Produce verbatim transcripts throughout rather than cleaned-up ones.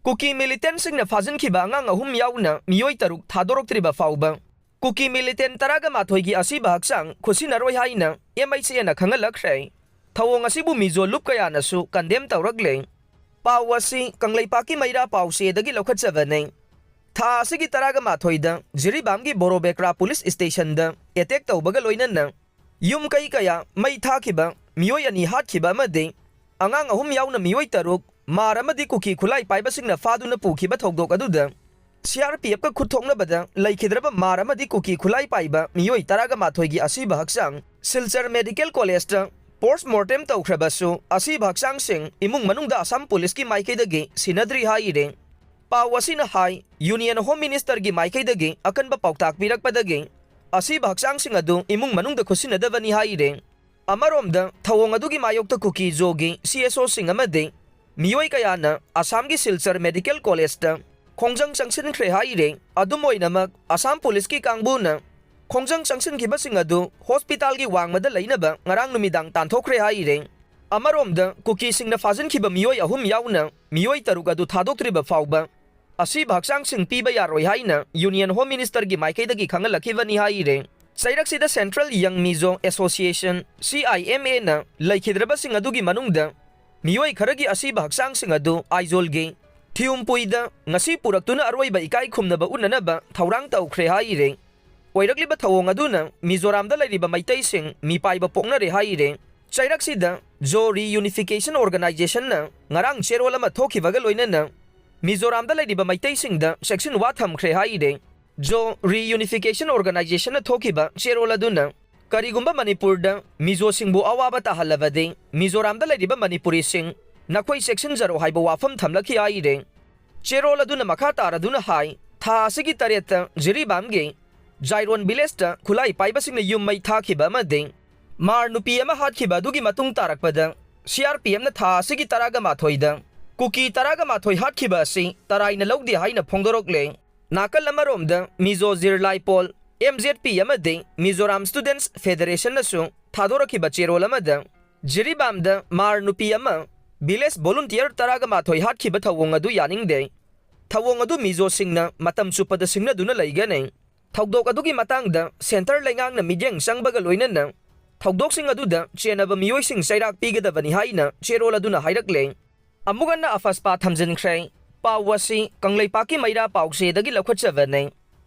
ꯀꯨꯀꯤ ꯃꯤꯂꯤꯇꯦꯟꯠꯁꯤꯡꯅ ꯐꯥꯖꯤꯟꯈꯤꯕ ꯑꯉꯥꯡ ꯑꯍꯨꯝ ꯌꯥꯎꯅ ꯃꯤꯑꯣꯏ ꯇꯔꯨꯛ ꯊꯥꯗꯣꯔꯛꯇ꯭ꯔꯤꯕ ꯐꯥꯎꯕ ꯀꯨꯀꯤ ꯃꯤꯂꯤꯇꯦꯟꯠ ꯇꯔꯥꯒ ꯃꯥꯊꯣꯏꯒꯤ ꯑꯁꯤꯕ ꯍꯛꯆꯥꯡ ꯈꯨꯠꯁꯤꯟꯅꯔꯣꯏ ꯍꯥꯏꯅ ꯑꯦꯝ ꯑꯩꯆ ꯑꯦꯅ ꯈꯪꯍꯜꯂꯛꯈ꯭ꯔꯦ꯫ ꯊꯧꯑꯣꯡ ꯑꯁꯤꯕꯨ ꯃꯤꯖꯣ ꯂꯨꯞ ꯀꯌꯥꯅꯁꯨ ꯀꯟꯗꯦꯝ ꯇꯧꯔꯛꯂꯦ꯫ ꯄꯥꯎ ꯑꯁꯤ ꯀꯪꯂꯩꯄꯥꯛꯀꯤ ꯃꯩꯔꯥ ꯄꯥꯎꯆꯦꯗꯒꯤ ꯂꯧꯈꯠꯆꯕꯅꯤ꯫ ꯊꯥ ꯑꯁꯤꯒꯤ ꯇꯔꯥꯒ ꯃꯥꯊꯣꯏꯗ ꯖꯤꯔꯤꯕꯥꯝꯒꯤ ꯕꯣꯔꯣꯕꯦꯀ꯭ꯔꯥ ꯄꯨꯂꯤꯁ ꯁ꯭ꯇꯦꯁꯟꯗ ꯑꯦꯇꯦꯛ ꯇꯧꯕꯒ ꯂꯣꯏꯅꯅ ꯌꯨꯝ ꯀꯩ ꯀꯌꯥ ꯃꯩ ꯊꯥꯈꯤꯕ, ꯃꯤꯑꯣꯏ ꯑꯅꯤ ꯍꯥꯠꯈꯤꯕ ꯑꯃꯗꯤ ꯑꯉꯥꯡ ꯑꯍꯨꯝ ꯌꯥꯎꯅ ꯃꯤꯑꯣꯏ ꯇꯔꯨꯛ ꯃꯥꯔ ꯑꯃꯗꯤ ꯀꯨꯀꯤ ꯈꯨꯠꯂꯥꯏ ꯄꯥꯏꯕꯁꯤꯡꯅ ꯐꯥꯗꯨꯅ ꯄꯨꯈꯤꯕ ꯊꯧꯗꯣꯛ ꯑꯗꯨꯗ ꯁꯤ ꯑꯥꯔ ꯄꯤ ꯑꯦꯐꯀ ꯈꯨꯠ ꯊꯣꯛꯅꯕꯗ ꯂꯩꯈꯤꯗ꯭ꯔꯕ ꯃꯥꯔ ꯑꯃꯗꯤ ꯀꯨꯀꯤ ꯈꯨꯠꯂꯥꯏ ꯄꯥꯏꯕ ꯃꯤꯑꯣꯏ ꯇꯔꯥꯒ ꯃꯥꯊꯣꯏꯒꯤ ꯑꯁꯤꯕ ꯍꯛꯆꯥꯡ ꯁꯤꯜꯆꯔ ꯃꯦꯗꯤꯀꯦꯜ ꯀꯣꯂꯦꯖꯇ ꯄꯣꯁꯃꯣꯔꯇꯦꯝ ꯇꯧꯈ꯭ꯔꯕꯁꯨ, ꯑꯁꯤꯕ ꯍꯛꯆꯥꯡꯁꯤꯡ ꯏꯃꯨꯡ ꯃꯅꯨꯡꯗ ꯑꯁꯥꯝ ꯄꯨꯂꯤꯁꯀꯤ ꯃꯥꯏꯀꯩꯗꯒꯤ ꯁꯤꯟꯅꯗ꯭ꯔꯤ ꯍꯥꯏꯔꯦ꯫ ꯄꯥꯎ ꯑꯁꯤꯅ ꯍꯥꯏ, ꯌꯨꯅꯤꯌꯟ ꯍꯣꯝ ꯃꯤꯅꯤꯁꯇꯔꯒꯤ ꯃꯥꯏꯀꯩꯗꯒꯤ ꯑꯀꯟꯕ ꯄꯥꯎꯇꯥꯛ ꯄꯤꯔꯛꯄꯗꯒꯤ ꯑꯁꯤꯕ ꯍꯛꯆꯥꯡꯁꯤꯡ ꯑꯗꯨ ꯏꯃꯨꯡ ꯃꯅꯨꯡꯗ ꯈꯨꯠꯁꯤꯟꯅꯗꯕꯅꯤ ꯍꯥꯏꯔꯦ꯫ ꯑꯃꯔꯣꯝꯗ, ꯊꯧꯑꯣꯡ ꯑꯗꯨꯒꯤ ꯃꯥꯌꯣꯛꯇ ꯀꯨꯀꯤ ꯖꯣꯒꯤ ꯁꯤ ꯑꯦꯁ ꯑꯣꯁꯤꯡ ꯑꯃꯗꯤ ꯃꯤꯑꯣꯏ ꯀꯌꯥꯅ ꯑꯁꯥꯝꯒꯤ ꯁꯤꯜꯆꯔ ꯃꯦꯗꯤꯀꯦꯜ ꯀꯣꯂꯦꯖꯇ ꯈꯣꯡꯖꯪ ꯆꯪꯁꯤꯟꯈ꯭ꯔꯦ ꯍꯥꯏꯔꯦ꯫ ꯑꯗꯨꯝ ꯑꯣꯏꯅꯃꯛ, ꯑꯁꯥꯝ ꯄꯨꯂꯤꯁꯀꯤ ꯀꯥꯡꯕꯨꯅ ꯈꯣꯡꯖꯪ ꯆꯪꯁꯤꯟꯈꯤꯕꯁꯤꯡ ꯑꯗꯨ ꯍꯣꯁꯄꯤꯇꯥꯜꯒꯤ ꯋꯥꯡꯃꯗ ꯂꯩꯅꯕ ꯉꯔꯥꯡ ꯅꯨꯃꯤꯗꯥꯡ ꯇꯥꯟꯊꯣꯛꯈ꯭ꯔꯦ ꯍꯥꯏꯔꯦ꯫ ꯑꯃꯔꯣꯝꯗ, ꯀꯨꯀꯤꯁꯤꯡꯅ ꯐꯥꯖꯤꯟꯈꯤꯕ ꯃꯤꯑꯣꯏ ꯑꯍꯨꯝ ꯌꯥꯎꯅ ꯃꯤꯑꯣꯏ ꯇꯔꯨꯛ ꯑꯗꯨ ꯊꯥꯗꯣꯛꯇ꯭ꯔꯤꯕ ꯐꯥꯎꯕ ꯑꯁꯤꯕ ꯍꯛꯆꯥꯡꯁꯤꯡ ꯄꯤꯕ ꯌꯥꯔꯣꯏ ꯍꯥꯏꯅ ꯌꯨꯅꯤꯌꯟ ꯍꯣꯝ ꯃꯤꯅꯤꯁꯇꯔꯒꯤ ꯃꯥꯏꯀꯩꯗꯒꯤ ꯈꯪꯍꯜꯂꯛꯈꯤꯕꯅꯤ ꯍꯥꯏꯔꯦ꯫ ꯆꯩꯔꯛꯁꯤꯗ central ꯌꯪ Mizo association, C I M ꯑꯦꯅ ꯂꯩꯈꯤꯗ꯭ꯔꯕꯁꯤꯡ ꯑꯗꯨꯒꯤ ꯃꯅꯨꯡꯗ ꯃꯤꯑꯣꯏ ꯈꯔꯒꯤ ꯑꯁꯤꯕ ꯍꯛꯆꯥꯡꯁꯤꯡ ꯑꯗꯨ ꯑꯥꯏꯖꯣꯜꯒꯤ ꯊꯤꯌꯨꯝꯄꯨꯏꯗ ꯉꯁꯤ ꯄꯨꯔꯛꯇꯨꯅ ꯑꯔꯣꯏꯕ ꯏꯀꯥꯏ ꯈꯨꯝꯅꯕ ꯎꯠꯅꯅꯕ ꯊꯧꯔꯥꯡ ꯇꯧꯈ꯭ꯔꯦ ꯍꯥꯏꯔꯦ꯫ ꯑꯣꯏꯔꯛꯂꯤꯕ ꯊꯧꯑꯣꯡ ꯑꯗꯨꯅ ꯃꯤꯖꯣꯔꯥꯝꯗ ꯂꯩꯔꯤꯕ ꯃꯩꯇꯩꯁꯤꯡ ꯃꯤꯄꯥꯏꯕ ꯄꯣꯛꯅꯔꯦ ꯍꯥꯏꯔꯦ꯫ ꯆꯩꯔꯛꯁꯤꯗ ꯖꯣ ꯔꯤꯌꯨꯅꯤꯐꯤꯀꯦꯁꯟ ꯑꯣꯔꯒꯅꯥꯏꯖꯦꯁꯟꯅ ꯉꯔꯥꯡ ꯆꯦꯔꯣꯜ ꯑꯃ ꯊꯣꯛꯈꯤꯕꯒ ꯂꯣꯏꯅꯅ ꯃꯤꯖꯣꯔꯥꯝꯗ ꯂꯩꯔꯤꯕ ꯃꯩꯇꯩꯁꯤꯡꯗ ꯆꯦꯛꯁꯤꯟꯋꯥ ꯊꯝꯈ꯭ꯔꯦ ꯍꯥꯏꯔꯦ꯫ ꯖꯣ ꯔꯤꯌꯨꯅꯤꯐꯤꯀꯦꯁꯟ ꯑꯣꯔꯒꯅꯥꯏꯖꯦꯁꯟꯅ ꯊꯣꯛꯈꯤꯕ ꯆꯦꯔꯣꯜ ꯑꯗꯨꯅ ꯀꯔꯤꯒꯨꯝꯕ ꯃꯅꯤꯄꯨꯔꯗ ꯃꯤꯖꯣꯁꯤꯡꯕꯨ ꯑꯋꯥꯕ ꯇꯥꯍꯜꯂꯕꯗꯤ ꯃꯤꯖꯣꯔꯥꯝꯗ ꯂꯩꯔꯤꯕ ꯃꯅꯤꯄꯨꯔꯤꯁꯤꯡ ꯅꯈꯣꯏ ꯆꯦꯛꯁꯤꯟꯖꯔꯣ ꯍꯥꯏꯕ ꯋꯥꯐꯝ ꯊꯝꯂꯛꯈꯤ ꯍꯥꯏꯔꯦ꯫ ꯆꯦꯔꯣꯜ ꯑꯗꯨꯅ ꯃꯈꯥ ꯇꯥꯔꯗꯨꯅ ꯍꯥꯏ, ꯊꯥ ꯑꯁꯤꯒꯤ ꯇꯔꯦꯠꯇ ꯖꯤꯔꯤꯕꯥꯝꯒꯤ ꯖꯥꯏꯔꯣꯟ ꯚꯤꯂꯦꯖꯇ ꯈꯨꯠꯂꯥꯏ ꯄꯥꯏꯕꯁꯤꯡꯅ ꯌꯨꯝ ꯃꯩ ꯊꯥꯈꯤꯕ ꯑꯃꯗꯤ ꯃꯥꯔ ꯅꯨꯄꯤ ꯑꯃ ꯍꯥꯠꯈꯤꯕ ꯑꯗꯨꯒꯤ ꯃꯇꯨꯡ ꯇꯥꯔꯛꯄꯗ ꯁꯤ ꯑꯥꯔ ꯄꯤ ꯑꯦꯐꯅ ꯊꯥ ꯑꯁꯤꯒꯤ ꯇꯔꯥꯒ ꯃꯥꯊꯣꯏꯗ ꯀꯨꯀꯤ ꯇꯔꯥꯒ ꯃꯥꯊꯣꯏ ꯍꯥꯠꯈꯤꯕ ꯑꯁꯤ ꯇꯔꯥꯏꯅ ꯂꯧꯗꯦ ꯍꯥꯏꯅ ꯐꯣꯡꯗꯣꯔꯛꯂꯦ꯫ ꯅꯥꯀꯜ ꯑꯃꯔꯣꯝꯗ ꯃꯤꯖꯣ ꯖꯤꯔ ꯂꯥꯏꯄꯣꯜ, ꯑꯦꯝ ꯖꯦꯠ ꯄꯤ ꯑꯃꯗꯤ ꯃꯤꯖꯣꯔꯥꯝ ꯁ꯭ꯇꯨꯗꯦꯟꯠꯁ ꯐꯦꯗꯔꯦꯁꯟꯅꯁꯨ ꯊꯥꯗꯣꯔꯛꯈꯤꯕ ꯆꯦꯔꯣꯜ ꯑꯃꯗ ꯖꯤꯔꯤꯕꯥꯝꯗ ꯃꯥꯔ ꯅꯨꯄꯤ ꯑꯃ village volunteer ꯇꯔꯥꯒ ꯃꯥꯊꯣꯏ ꯍꯥꯠꯈꯤꯕ ꯊꯧꯑꯣꯡ ꯑꯗꯨ ꯌꯥꯅꯤꯡꯗꯦ꯫ ꯊꯧꯑꯣꯡ ꯑꯗꯨ ꯃꯤꯖꯣꯁꯤꯡꯅ ꯃꯇꯝ ꯆꯨꯞꯄꯗ ꯁꯤꯡꯅꯗꯨꯅ ꯂꯩꯒꯅꯤ꯫ ꯊꯧꯗꯣꯛ ꯑꯗꯨꯒꯤ ꯃꯇꯥꯡꯗ centre ꯂꯩꯉꯥꯛꯅ ꯃꯤꯠꯌꯦꯡ ꯆꯪꯕꯒ ꯂꯣꯏꯅꯅ ꯊꯧꯗꯣꯛꯁꯤꯡ ꯑꯗꯨꯗ ꯆꯦꯟꯅꯕ ꯃꯤꯑꯣꯏꯁꯤꯡ ꯆꯩꯔꯥꯛ ꯄꯤꯒꯗꯕꯅꯤ ꯍꯥꯏꯅ ꯆꯦꯔꯣꯜ ꯑꯗꯨꯅ ꯍꯥꯏꯔꯛꯂꯦ꯫ ꯑꯃꯨꯛ ꯍꯟꯅ ꯑꯐꯁꯄꯥ ꯊꯝꯖꯤꯟꯈ꯭ꯔꯦ꯫ ꯄꯥꯎ ꯑꯁꯤ ꯀꯪꯂꯩꯄꯥꯛꯀꯤ ꯃꯩꯔꯥ ꯄꯥꯎꯆꯦꯗꯒꯤ ꯂꯧꯈꯠꯆꯕꯅꯤ꯫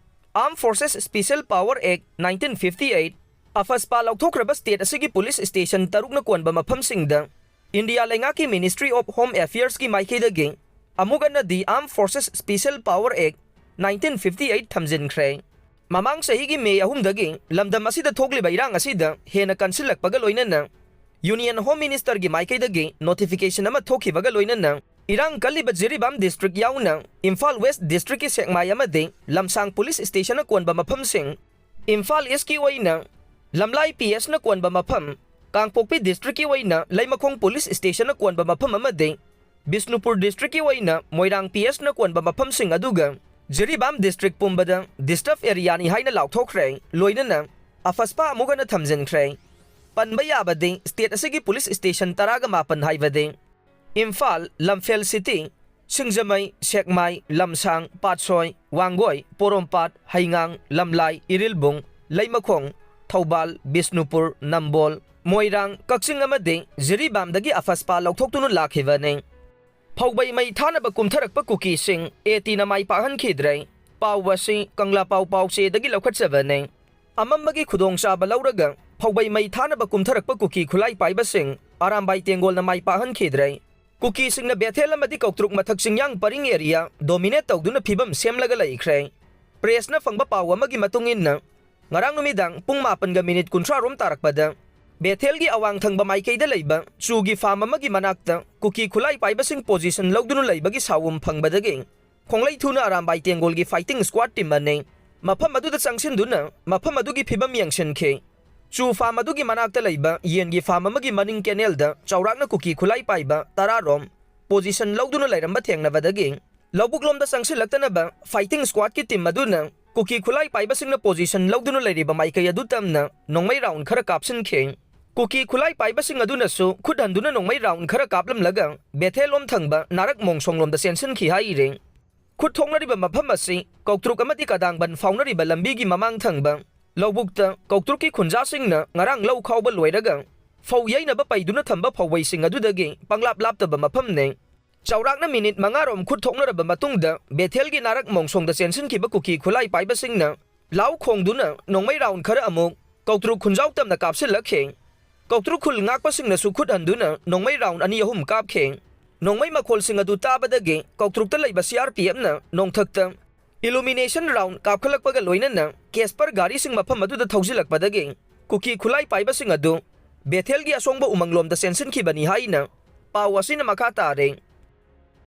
Armed Forces Special Power Act nineteen fifty eight, ꯑꯐꯁꯄꯥ ꯂꯧꯊꯣꯛꯈ꯭ꯔꯕ state ꯑꯁꯤꯒꯤ police station ꯇꯔꯨꯛꯅ ꯀꯣꯟꯕ ꯃꯐꯝꯁꯤꯡꯗ ꯏꯟꯗꯤꯌꯥ ꯂꯩꯉꯥꯛꯀꯤ Ministry of Home Affairs ꯀꯤ ꯃꯥꯏꯀꯩꯗꯒꯤ ꯑꯃꯨꯛ ꯍꯟꯅ The Armed Forces Special Power Act nineteen fifty eight ꯊꯝꯖꯤꯟꯈ꯭ꯔꯦ꯫ ꯃꯃꯥꯡ ꯆꯍꯤꯒꯤ ꯃꯦ ꯑꯍꯨꯝꯗꯒꯤ ꯂꯝꯗꯝ ꯑꯁꯤꯗ ꯊꯣꯛꯂꯤꯕ ꯏꯔꯥꯡ ꯑꯁꯤꯗ ꯍꯦꯟꯅ ꯀꯟꯁꯤꯜꯂꯛꯄꯒ ꯂꯣꯏꯅꯅ Union Home Minister ꯒꯤ ꯃꯥꯏꯀꯩꯗꯒꯤ notification ꯑꯃ ꯊꯣꯛꯈꯤꯕꯒ ꯂꯣꯏꯅꯅ ꯏꯔꯥꯡ ꯀꯜꯂꯤꯕ ꯖꯤꯔꯤꯕꯥꯝ district ꯌꯥꯎꯅ ꯏꯝꯐꯥꯜ West District ꯀꯤ ꯁꯦꯛꯃꯥꯏ ꯑꯃꯗꯤ ꯂꯝꯁꯥꯡ police station ꯅ ꯀꯣꯟꯕ ꯃꯐꯝꯁꯤꯡ, ꯏꯝꯐꯥꯜ East ꯀꯤ ꯑꯣꯏꯅ ꯂꯝꯂꯥꯏ P S ꯅ ꯀꯣꯟꯕ ꯃꯐꯝ, ꯀꯥꯡꯄꯣꯛꯄꯤ district ꯀꯤ ꯑꯣꯏꯅ ꯂꯩꯃꯈꯣꯡ police station ꯅ ꯀꯣꯟꯕ ꯃꯐꯝ ꯑꯃꯗꯤ ꯕꯤꯁꯅꯨꯄꯨꯔ district ꯀꯤ ꯑꯣꯏꯅ ꯃꯣꯏꯔꯥꯡ P S ꯅ ꯀꯣꯟꯕ ꯃꯐꯝꯁꯤꯡ ꯑꯗꯨꯒ ꯖꯤꯔꯤꯕꯥꯝ district ꯄꯨꯝꯕꯗ disturb area ꯅꯤ ꯍꯥꯏꯅ ꯂꯥꯎꯊꯣꯛꯈ꯭ꯔꯦ꯫ ꯂꯣꯏꯅꯅ ꯑꯐꯁꯄꯥ ꯑꯃꯨꯛ ꯍꯟꯅ ꯊꯝꯖꯤꯟꯈ꯭ꯔꯦ꯫ ꯄꯟꯕ ꯌꯥꯕꯗꯤ state ꯑꯁꯤꯒꯤ police station ꯇꯔꯥꯒ ꯃꯥꯄꯟ ꯍꯥꯏꯕꯗꯤ ꯏꯝꯐꯥꯜ, ꯂꯝꯐꯦꯜ City, ꯁꯤꯡꯖꯃꯩ, ꯁꯦꯛꯃꯥꯏ, ꯂꯝꯁꯥꯡ, ꯄꯥꯠꯁꯣꯏ, ꯋꯥꯡꯒꯣꯏ, ꯄꯣꯔꯣꯝꯄꯥꯠ, ꯍꯩꯉꯥꯡ, ꯂꯝꯂꯥꯏ, ꯏꯔꯤꯜꯕꯨꯡ, ꯂꯩꯃꯈꯣꯡ, ꯊꯧꯕꯥꯜ, ꯕꯤꯁꯅꯨꯄꯨꯔ, ꯅꯝꯕꯣꯜ, ꯃꯣꯏꯔꯥꯡ, ꯀꯛꯆꯤꯡ ꯑꯃꯗꯤ ꯖꯤꯔꯤꯕꯥꯝꯗꯒꯤ ꯑꯐꯁꯄꯥ ꯂꯧꯊꯣꯛꯇꯨꯅ ꯂꯥꯛꯈꯤꯕꯅꯤ꯫ ꯐꯧꯕꯩ ꯃꯩ ꯊꯥꯅꯕ ꯀꯨꯝꯊꯔꯛꯄ ꯀꯨꯀꯤꯁꯤꯡ AT ꯅ ꯃꯥꯏ ꯄꯥꯛꯍꯟꯈꯤꯗ꯭ꯔꯦ꯫ ꯄꯥꯎ ꯑꯁꯤ ꯀꯪꯂꯥ ꯄꯥꯎ ꯄꯥꯎꯆꯦꯗꯒꯤ ꯂꯧꯈꯠꯆꯕꯅꯤ꯫ ꯑꯃꯝꯕꯒꯤ ꯈꯨꯗꯣꯡꯆꯥꯕ ꯂꯧꯔꯒ ꯐꯧꯕꯩ ꯃꯩ ꯊꯥꯅꯕ ꯀꯨꯝꯊꯔꯛꯄ ꯀꯨꯀꯤ ꯈꯨꯠꯂꯥꯏ ꯄꯥꯏꯕꯁꯤꯡ ꯑꯔꯥꯝꯕꯥꯏ ꯇꯦꯡꯒꯣꯜꯅ ꯃꯥꯏ ꯄꯥꯛꯍꯟꯈꯤꯗ꯭ꯔꯦ꯫ ꯀꯨꯀꯤꯁꯤꯡꯅ ꯕꯦꯊꯦꯜ ꯑꯃꯗꯤ ꯀꯧꯇ꯭ꯔꯨꯛ ꯃꯊꯛ ꯆꯤꯡꯌꯥꯡ ꯄꯔꯤꯡ area dominate ꯇꯧꯗꯨꯅ ꯐꯤꯕꯝ ꯁꯦꯝꯂꯒ ꯂꯩꯈ꯭ꯔꯦ꯫ Press ꯅ ꯐꯪꯕ ꯄꯥꯎ ꯑꯃꯒꯤ ꯃꯇꯨꯡ ꯏꯟꯅ, ꯉꯔꯥꯡ ꯅꯨꯃꯤꯗꯥꯡ ꯄꯨꯡ ꯃꯥꯄꯟꯒ minute ꯀꯨꯟꯊ꯭ꯔꯥ ꯔꯣꯝ ꯇꯥꯔꯛꯄꯗ ꯕꯦꯊꯦꯜꯒꯤ ꯑꯋꯥꯡ ꯊꯪꯕ ꯃꯥꯏꯀꯩꯗ ꯂꯩꯕ ꯆꯨꯒꯤ farm ꯑꯃꯒꯤ ꯃꯅꯥꯛꯇ ꯀꯨꯀꯤ ꯈꯨꯠꯂꯥꯏ ꯄꯥꯏꯕꯁꯤꯡ position ꯂꯧꯗꯨꯅ ꯂꯩꯕꯒꯤ ꯁꯥꯎꯝ ꯐꯪꯕꯗꯒꯤ ꯈꯣꯡꯂꯩ ꯊꯨꯅ ꯑꯔꯥꯝꯕꯥꯏ ꯇꯦꯡꯒꯣꯜꯒꯤ fighting squad team ꯑꯅꯤ ꯃꯐꯝ ꯑꯗꯨꯗ ꯆꯪꯁꯤꯟꯗꯨꯅ ꯃꯐꯝ ꯑꯗꯨꯒꯤ ꯐꯤꯕꯝ ꯌꯦꯡꯁꯤꯟꯈꯤ꯫ ꯆꯨ farm ꯑꯗꯨꯒꯤ ꯃꯅꯥꯛꯇ ꯂꯩꯕ ꯌꯦꯟꯒꯤ farm ꯑꯃꯒꯤ ꯃꯅꯤꯡ canal ꯗ ꯆꯥꯎꯔꯥꯛꯅ ꯀꯨꯀꯤ ꯈꯨꯠꯂꯥꯏ ꯄꯥꯏꯕ ꯇꯔꯥ ꯔꯣꯝ position ꯂꯧꯗꯨꯅ ꯂꯩꯔꯝꯕ ꯊꯦꯡꯅꯕꯗꯒꯤ ꯂꯧꯕꯨꯛꯂꯣꯝꯗ ꯆꯪꯁꯤꯜꯂꯛꯇꯅꯕ fighting squad ꯀꯤ team ꯑꯗꯨꯅ ꯀꯨꯀꯤ ꯈꯨꯠꯂꯥꯏ ꯄꯥꯏꯕꯁꯤꯡꯅ position ꯂꯧꯗꯨꯅ ꯂꯩꯔꯤꯕ ꯃꯥꯏꯀꯩ ꯑꯗꯨ ꯇꯝꯅ ꯅꯣꯡꯃꯩ round ꯈꯔ ꯀꯥꯞꯁꯤꯟꯈꯤ꯫ ꯀꯨꯀꯤ ꯈꯨꯠꯂꯥꯏ ꯄꯥꯏꯕꯁꯤꯡ ꯑꯗꯨꯅꯁꯨ ꯈꯨꯠ ꯍꯟꯗꯨꯅ ꯅꯣꯡꯃꯩ ꯔꯥꯎꯟ ꯈꯔ ꯀꯥꯞꯂꯝꯂꯒ ꯕꯦꯊꯦꯜ ꯂꯣꯝ ꯊꯪꯕ ꯅꯥꯔꯛ ꯃꯣꯡꯁꯣꯡꯂꯣꯝꯗ ꯆꯦꯟꯁꯤꯟꯈꯤ ꯍꯥꯏꯔꯤ꯫ ꯈꯨꯠ ꯊꯣꯛꯅꯔꯤꯕ ꯃꯐꯝ ꯑꯁꯤ ꯀꯧꯇ꯭ꯔꯨꯛ ꯑꯃꯗꯤ ꯀꯗꯥꯡꯕꯟ ꯐꯥꯎꯅꯔꯤꯕ ꯂꯝꯕꯤꯒꯤ ꯃꯃꯥꯡ ꯊꯪꯕ ꯂꯧꯕꯨꯛꯇ ꯀꯧꯇ꯭ꯔꯨꯛꯀꯤ ꯈꯨꯟꯖꯥꯁꯤꯡꯅ ꯉꯔꯥꯡ ꯂꯧ ꯈꯥꯎꯕ ꯂꯣꯏꯔꯒ ꯐꯧ ꯌꯩꯅꯕ ꯄꯩꯗꯨꯅ ꯊꯝꯕ ꯐꯧꯕꯩꯁꯤꯡ ꯑꯗꯨꯗꯒꯤ ꯄꯪꯂꯥꯞ ꯂꯥꯞꯇꯕ ꯃꯐꯝꯅꯤ꯫ ꯆꯥꯎꯔꯥꯛꯅ ꯃꯤꯅꯤꯠ ꯃꯉꯥꯔꯣꯝ ꯈꯨꯠ ꯊꯣꯛꯅꯔꯕ ꯃꯇꯨꯡꯗ ꯕꯦꯊꯦꯜꯒꯤ ꯅꯥꯔꯛ ꯃꯣꯡꯁꯣꯡꯗ ꯆꯦꯟꯁꯤꯟꯈꯤꯕ ꯀꯨꯀꯤ ꯈꯨꯠꯂꯥꯏ ꯄꯥꯏꯕꯁꯤꯡꯅ ꯂꯥꯎ ꯈꯣꯡꯗꯨꯅ ꯅꯣꯡꯃꯩ ꯔꯥꯎꯟ ꯈꯔ ꯑꯃꯨꯛ ꯀꯧꯇ꯭ꯔꯨꯛ ꯈꯨꯟꯖꯥꯎ ꯇꯝꯅ ꯀꯥꯞꯁꯤꯜꯂꯛꯈꯤ꯫ ꯀꯧꯇ꯭ꯔꯨꯛ ꯈꯨꯜ ꯉꯥꯛꯄꯁꯤꯡꯅꯁꯨ ꯈꯨꯠ ꯍꯟꯗꯨꯅ ꯅꯣꯡꯃꯩ ꯔꯥꯎꯟ ꯑꯅꯤ ꯑꯍꯨꯝ ꯀꯥꯞꯈꯤ꯫ ꯅꯣꯡꯃꯩ ꯃꯈꯣꯜꯁꯤꯡ ꯑꯗꯨ ꯇꯥꯕꯗꯒꯤ ꯀꯧꯇ꯭ꯔꯨꯛꯇ ꯂꯩꯕ ꯁꯤ ꯑꯥꯔ ꯄꯤ ꯑꯦꯐꯅ ꯅꯣꯡꯊꯛꯇ ꯏꯂꯨꯃꯤꯅꯦꯁꯟ ꯔꯥꯎꯟ ꯀꯥꯞꯈꯠꯂꯛꯄꯒ ꯂꯣꯏꯅꯅ ꯀꯦꯁꯄꯔ ꯒꯥꯔꯤꯁꯤꯡ ꯃꯐꯝ ꯑꯗꯨꯗ ꯊꯧꯖꯤꯜꯂꯛꯄꯗꯒꯤ ꯀꯨꯀꯤ ꯈꯨꯠꯂꯥꯏ ꯄꯥꯏꯕꯁꯤꯡ ꯑꯗꯨ ꯕꯦꯊꯦꯜꯒꯤ ꯑꯁꯣꯡꯕ ꯎꯃꯪꯂꯣꯝꯗ ꯆꯦꯟꯁꯤꯟꯈꯤꯕꯅꯤ ꯍꯥꯏꯅ ꯄꯥꯎ ꯑꯁꯤꯅ ꯃꯈꯥ ꯇꯥꯔꯦ꯫